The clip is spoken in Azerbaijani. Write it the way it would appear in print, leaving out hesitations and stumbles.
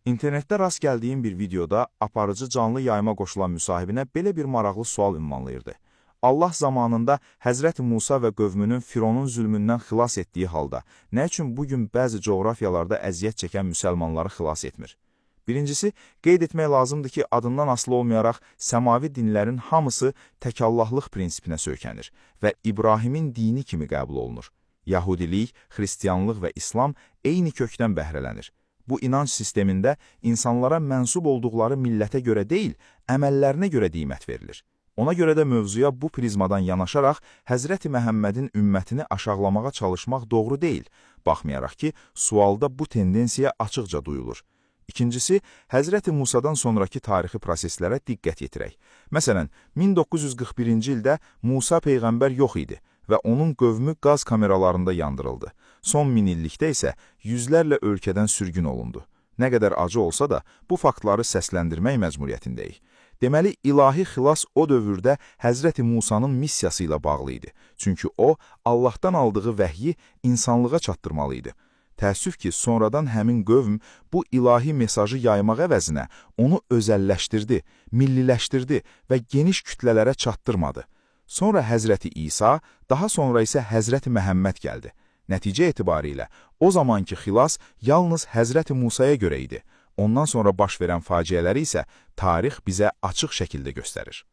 İnternetdə rast gəldiyim bir videoda aparıcı canlı yayıma qoşulan müsahibinə belə bir maraqlı sual ünvanlayırdı. Allah zamanında Həzrəti Musa və qövmünün Fironun zülmündən xilas etdiyi halda, nə üçün bu gün bəzi coğrafiyalarda əziyyət çəkən müsəlmanları xilas etmir? Birincisi, qeyd etmək lazımdır ki, adından asılı olmayaraq səmavi dinlərin hamısı təkallahlıq prinsipinə söykənir və İbrahimin dini kimi qəbul olunur. Yahudilik, xristianlıq və İslam eyni kökdən bəhrələnir. Bu inanc sistemində insanlara mənsub olduqları millətə görə deyil, əməllərinə görə qiymət verilir. Ona görə də mövzuya bu prizmadan yanaşaraq Həzrəti Məhəmmədin ümmətini aşağılamağa çalışmaq doğru deyil, baxmayaraq ki, sualda bu tendensiya açıqca duyulur. İkincisi, Həzrəti Musadan sonrakı tarixi proseslərə diqqət yetirək. Məsələn, 1941-ci ildə Musa peyğəmbər yox idi və onun qövmü qaz kameralarında yandırıldı. Son minillikdə isə yüzlərlə ölkədən sürgün olundu. Nə qədər acı olsa da, bu faktları səsləndirmək məcburiyyətindəyik. Deməli, ilahi xilas o dövrdə Həzrəti Musanın missiyası ilə bağlı idi. Çünki o, Allahdan aldığı vəhyi insanlığa çatdırmalı idi. Təəssüf ki, sonradan həmin qövm bu ilahi mesajı yaymaq əvəzinə onu özəlləşdirdi, milliləşdirdi və geniş kütlələrə çatdırmadı. Sonra Həzrəti İsa, daha sonra isə Həzrəti Məhəmməd gəldi. Nəticə etibarilə o zamanki xilas yalnız Həzrəti Musaya görə idi. Ondan sonra baş verən faciələri isə tarix bizə açıq şəkildə göstərir.